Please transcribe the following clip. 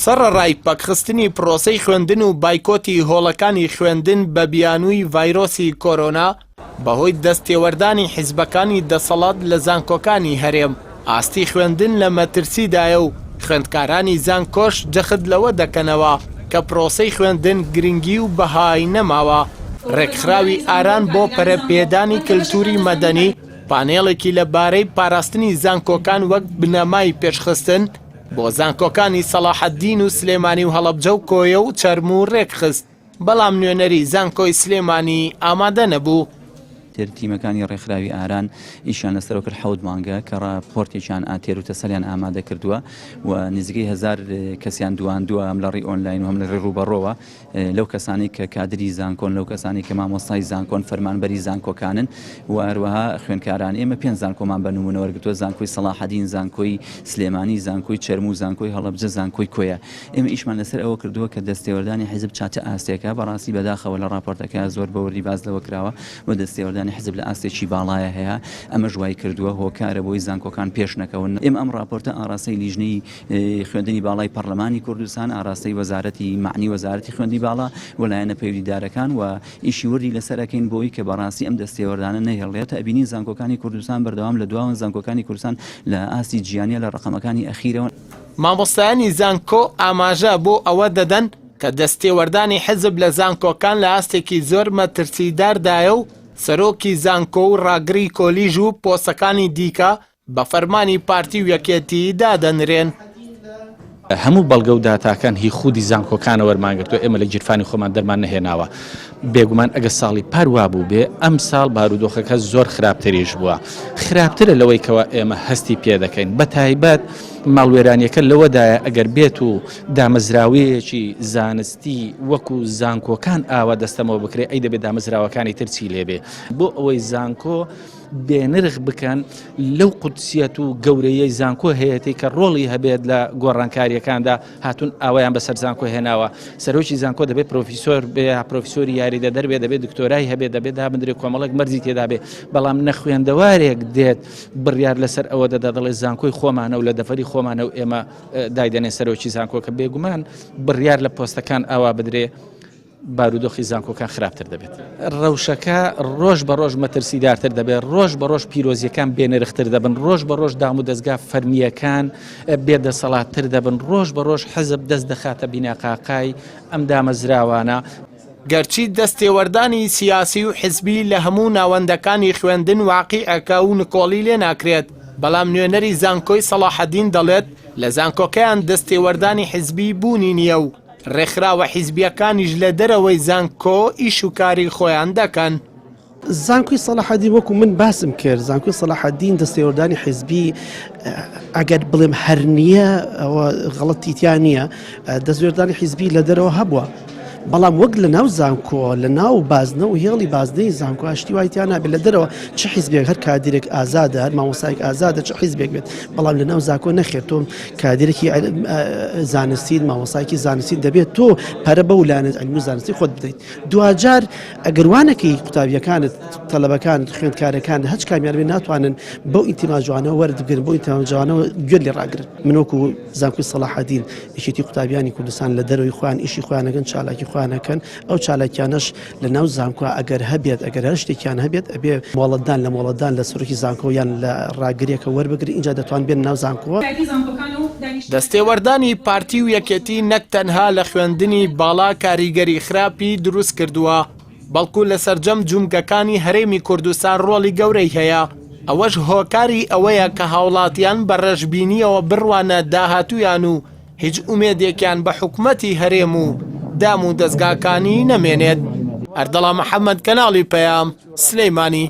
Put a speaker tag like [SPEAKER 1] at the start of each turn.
[SPEAKER 1] سەڕەڕای پەکخستنی پرۆسەی خوێندن و بایکۆتی هۆڵەکانی خوێندن بە بیانووی ڤایرۆسی کۆرۆنا، بەهۆی دەستتێوەردانی حیزبەکانی دەسەڵات لە زانکۆکانی هەرێم، ئاستی خوێندن لە مەترسیدایە و خوێندکارانی زانکۆش جەخت لەوە دەکەنەوە کە پرۆسەی خوێندن گرنگی و بەهای نەماوە. رێکخراوی ئاران بۆ پەرەپێدانی کلتوری مەدەنی پانێڵێکی لە بارەی پاراستنی زانکۆکان وەک بنەمای پێشخستن بۆ زانکۆکانی سەڵاحەدین و سلێمانی و هەڵەبجە و کۆیە و چەرموو رێکخست. بەڵام نوێنەری زانکۆی سلێمانی ئامادە نەبوو.
[SPEAKER 2] تر تیمەکانی ڕێکخراوی ئاران ئیشیان لەسەرەوە کرد حەوت مانگە کە ڕاپۆرتێکیان تێر و تەسەلیان ئامادە کردووە و نزیکەی هەزار کەسیان دواندووە هەم لە ڕێی ئۆنلاین و هەم لە ڕێی ڕووبەڕۆوە لەو کەسانەی کە کادری زانکۆن لەو کەسانەی کە مامۆستای زانکۆن فەرمانبەری زانکۆکانن و هەروەها خوێندکاران ئێمە پێنج زانکۆمان بە نمونە وەرگرتووە زانکۆی سەڵاحەدین زانکۆی سلێمانی زانکۆی چەرموو زانکۆی هەڵەبجە زانکۆی کۆیە ئێمە ئیشمان لەسەر ئەوە کردووە کە دەستێوەردانی حیزب چا چ ئاستێکە، بەڕاستی بەداخەوە لە ڕاپۆرتەکە زۆر بە وردی باس لەوە کراوە و دەستێوەردانی حیزب لە ئاستێکی باڵایە هەیە، ئەمەش وای کردووە هۆکارە بۆی زانکۆکان پێش نەکەون. ئێمە ئەم ڕاپۆرتە ئاڕاستەی لیژنەی خوێندنی باڵای پەڕلەمانی کوردستان، ئاراستەی وەزارەتی مەعنی وەزارەتی خوێندنی باڵا و لایەنە پەیوەندیدارەکان و ئیشی وردی لەسەر ئەکەین بۆی کە بەڕاستی ئەم دەستێوەردانە نەهێڵرێت. ئەبینین زانکۆکانی کوردستان بەردەوام لە دواوەن، زانکۆکانی کوردستان لە ئاستی جیهانیە لە ڕەقەمەکانی ئەخیرەوەن.
[SPEAKER 1] مامۆستایانی زانکۆ ئاماژە بۆ ئەوە دەدەن کە دەستێوەردانی حزب لە زانکۆکان لە ئاستێکی زۆر مەترسیداردایە و سەرۆکی زانکۆ و ڕاگری کۆلیژ و پۆستەکانی دیکە بە فەرمانی پارتی و یەکێتی دادەنرێن.
[SPEAKER 3] هەموو بەڵگە و داتاکان هی خودی زانکۆکانە وەرمانگرتووە، ئێمە لە گیرفانی خۆمان دەرمان نەهێناوە. بێگومان ئەگەر ساڵی پار وابووبێ، ئەمساڵ بارودۆخەکە زۆر خراپتریش بووە. خراپترە لەوەی کەوا ئێمە هەستی پێدەکەین. بەتایبەت ماڵوێرانیەکە لەوەدایە ئەگەر بێت و دامەزراوەیەکی زانستی وەکو زانکۆکان ئاوا دەستەمۆ بکرێ ئەی دەبێت دامەزراوەکانی تر چی لێبێ بۆ ئەوەی زانکۆ بێنرخ بکەن لەو قودسیەت و گەورەیەی زانکۆ هەیەتی کە ڕۆڵی هەبێت لە گۆڕانکاریەکاندا هاتون ئاوایان بەسەر زانکۆ هێناوە سەرۆکی زانکۆ دەبێت پرۆفیسۆر بێ پرۆفیسۆری یاریدەدەر بێ دەبێت دکتۆرای هەبێت دەبێت دابندرێ کۆمەڵێک مەرجی تێدا بێ بەڵام نەخوێندەوارێک دێت بڕیار لەسەر ئەوە دەدا دەڵێ زانکۆی خۆمانە و لە دەفەری خۆمانە و ئێمە دایدەنێ سەرۆکی زانکۆکە بێگومان بڕیار لە پۆستەکان ئاوا بدرێ بارودۆخی زانکۆکان خراپتر دەبێت. ڕەوشەکە ڕۆژ بە ڕۆژ مەترسیدارتر دەبێت، ڕۆژ بە ڕۆژ پیرۆزیەکان بێنرختر دەبن، ڕۆژ بە ڕۆژ دامودەزگا فەرمییەکان بێدەسەڵاتتر دەبن، ڕۆژ بە ڕۆژ حزب دەست دەخاتە بیناقاقای ئەم دامەزراوانە.
[SPEAKER 1] گەرچی دەستێوەردانی سیاسی و حزبی لە هەموو ناوەندەکانی خوێندن واقیعێکە و نکۆڵی لێ ناکرێت، بەڵام نوێنەری زانکۆی سەڵاحەدین دەڵێت، لە زانکۆکەیان دەستێوەردانی حزبی بوونی نییە و ڕێکخراوە حیزبییەکانیش لە دەرەوەی زانکۆ ئیش و کاری خۆیان دەکەن.
[SPEAKER 4] زانکۆی سەڵاحەدین وەکو من باسم کرد زانکۆی سەڵاحەدین دەستێوەردانی حیزبی ئەگەر بڵێم هەر نییە ئەوە غەڵەتی تیا نییە دەستوێردانی حیزبی لە دەرەوە هەبووە بەڵام وەک لە ناو زانکۆ لە ناو بازنە و هێڵی بازنەی زانکۆ شتی وای تیا نابێت لە دەرەوە چ حیزبێک هەر کادیرێک ئازادە هەر مامۆستایەک ئازادە چ حیزبێک بێت بەڵام لە ناو زانکۆ نەخێر تۆ کادیرێکی زانستی مامۆستایەکی زانستی دەبێت تۆ پەرە بەو لایەنە عیلمی و زانستی خۆت بدەیت دواجار ئەگەر وا نەکەی قوتابیەکانت تەلەبەکانت خوێندکارەکانت هەچ کامیان بێ ناتوانن بەو ئینتیما جوانەوە وەرت بگرن بەو ئینتیما جوانەوە گوێت لێ ڕاگرن من وەکو زانکۆی سەڵاحەدین یەکێتی قوتابیانی کوردستان لە دەرەوەی خۆیان ئیشی خۆیان ئەکەن چالاکی خۆیان ئەکەن ئەو چالاکیانەش لە ناو زانکۆ ئەگەر هەبێت ئەگەر هەر شتێکیان هەبێت ئەبێ مۆڵەتدان لە مۆڵەتدان لە سەرۆکی زانکۆ یان لە ڕاگرێکە وەربگرن ئینجا دەتوان بێن ناو زانکۆ.
[SPEAKER 1] دەستێوەردانی پارتی و یەکێتی نەک تەنها لە خوێندنی باڵا کاریگەری خراپی دروست کردووە، بەڵکو لە سەرجەم جومگەکانی هەرێمی کوردستان ڕۆڵی گەورەی هەیە، ئەوەش هۆکاری ئەوەیە کە هاوڵاتیان بە ڕەشبینییەوە بڕوانە داهاتوویان و هیچ ئومێدێکیان بە حکومەتی هەرێم و دام و دەزگاکانی نەمێنێت. ئەردەڵان محەمەد، کەناڵی پەیام، سلێمانی.